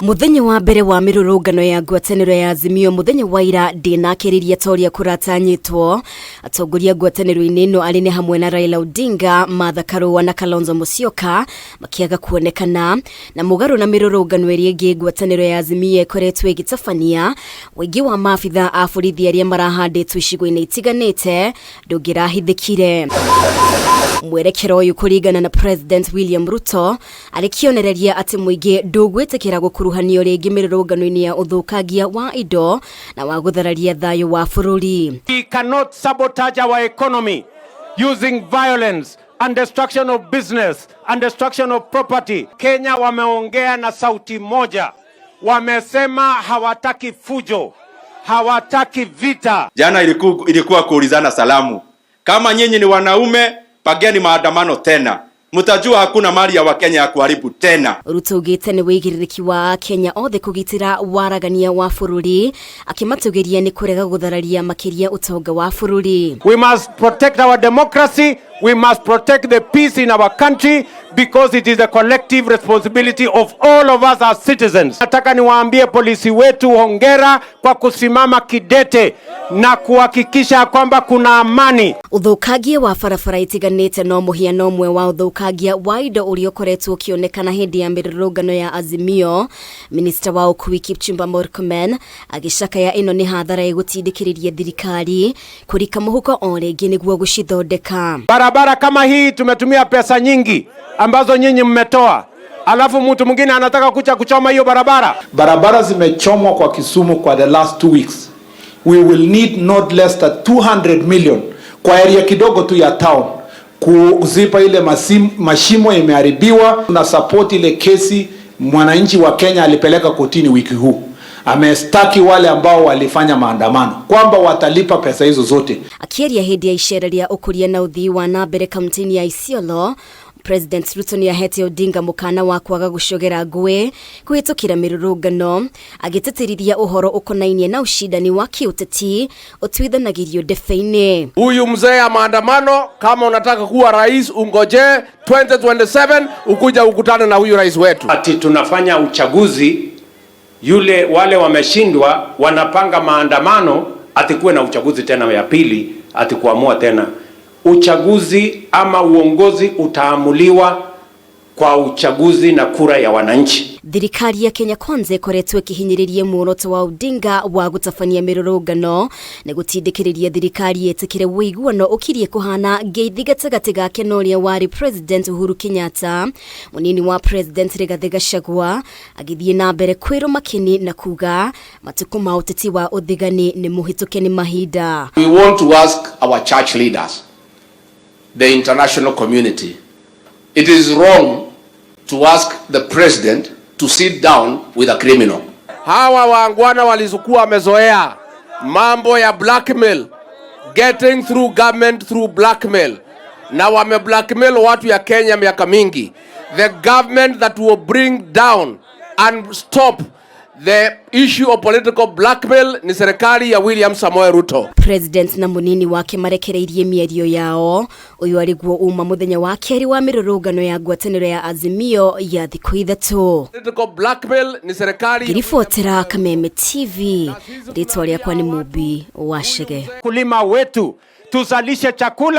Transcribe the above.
Muthenya wa mbere wa mĩrũrũngano ya ngwatanĩro ya Azimio mũthenya wa ira ndĩnakĩrĩria ta ũrĩa kũratanyĩtwo. Atongoria ngwatanĩro-inĩ ĩno arĩ nĩ hamwe na Raila Odinga, Martha Karua na Kalonzo Musyoka makĩaga kuonekana. Na mũgarũ na mĩrũrũngano ĩrĩa ĩngĩ ngwatanĩro ya Azimio ĩkoretwo ĩgĩtabania, ũingĩ wa maabitha a borithi arĩa marahandĩtwo icigo-inĩ itiganĩte ndũngĩrahithĩkire. Mwerekera ũyũ kũringana na President William Ruto arĩ kĩonereria atĩ mũingĩ ndũgwĩtĩkĩra gũkuruhanio rĩngĩ mĩrũrũngano-inĩ ya ũthũkangia wa indo na wa gũthararia thayũ wa bũrũri. We cannot sabotage our economy using violence and destruction of business and destruction of property. Kenya wameongea na sauti moja, wamesema hawataki fujo, hawataki vita. Jana ilikuwa kuulizana salamu. Kama nyinyi ni wanaume, pageni maandamano tena, mtajua hakuna mali ya Wakenya ya kuharibu tena. Ruto augĩte nĩ wĩigĩrĩrĩki wa Kenya othe kũgitĩra waragania wa bũrũri, akĩmatũgĩria nĩ kũrega gũthararia makĩria ũtonga wa bũrũri. We must protect our democracy. We must protect the peace in our country because it is a collective responsibility of all of us as citizens. Nataka niwaambie polisi wetu hongera kwa kusimama kidete na kuhakikisha kwamba kuna amani. Ũthũkangia wa barabara itiganĩte no mũhiano ũmwe wa ũthũkangia wa indo ũrĩa ũkoretwo ũkĩonekana hĩndĩ ya mĩrũrũngano ya Azimio. Minista wa ũkui Kipchumba Murkomen agĩcakaya ĩno nĩ hathara ĩgũtindĩkĩrĩria thirikari kũrika mũhuko o rĩngĩ nĩguo gũcithondeka. Barabara kama hii tumetumia pesa nyingi ambazo nyinyi mmetoa, alafu mtu mwingine anataka kuja kuchoma hiyo barabara. Barabara zimechomwa kwa Kisumu kwa the last 2 weeks. We will need not less than 200 million kwa area kidogo tu ya town kuzipa ile mashimo imeharibiwa. Na support ile kesi mwananchi wa Kenya alipeleka kotini wiki huu, amestaki wale ambao walifanya maandamano kwamba watalipa pesa hizo zote. Akĩaria hĩndĩ ya icera rĩa ũkũria na ũthii wa na mbere kaunti-inĩ ya Isiolo, President Ruto nĩ ahete Odinga mũkana wa kwaga gũcogera ngũĩ kũhĩtũkĩra mĩrũrũngano, agĩtĩtĩrithia ũhoro ũkonainie na ũcindani wa kĩũteti ũtuithanagĩrio ndebe-inĩ. Huyu mzee ya maandamano, kama unataka kuwa rais ungoje 2027 ukuja ukutane na huyu rais wetu. Ati tunafanya uchaguzi, yule wale wameshindwa wanapanga maandamano, ati kuwe na uchaguzi tena ya pili, ati kuamua tena uchaguzi ama uongozi utaamuliwa kwa uchaguzi na kura ya wananchi. Thirikari ya Kenya Kwanza ĩkoretwo ĩkĩhinyĩrĩria muoroto wa Odinga wa gũtabania mĩrũrũngano na gũtindĩkĩrĩria thirikari ĩtĩkĩre ũiguano ũkirie kũhana ngeithi gatagatĩ gake na ũrĩa warĩ President Uhuru Kenyatta. Mũnini wa President Rigathĩ Gachagua agĩthiĩ na mbere kwĩrwo makeni na kuga matukũ ma ũteti wa ũthigani nĩ mũhĩtũke nĩ mahinda. We want to ask our church leaders, the international community, it is wrong to ask the president to sit down with a criminal. Hawa waangwana walizokuwa wamezoea mambo ya blackmail, getting through government through blackmail, na wame blackmail watu ya Kenya miaka mingi. The government that will bring down and stop the issue of political blackmail ni serikali ya William Samoei Ruto. President na munini wake marekereirie mĩario yao ũyũ arĩguo uma mũthenya wa kerĩ wa mĩrũrũngano ya ngwatanĩro ya Azimio ya thikũ 3. Political blackmail ni serikali. Ngĩribotera Kameme TV, rĩtwa rĩakwa nĩ Mũmbi wa Chege. Kulima wetu tuzalishe chakula.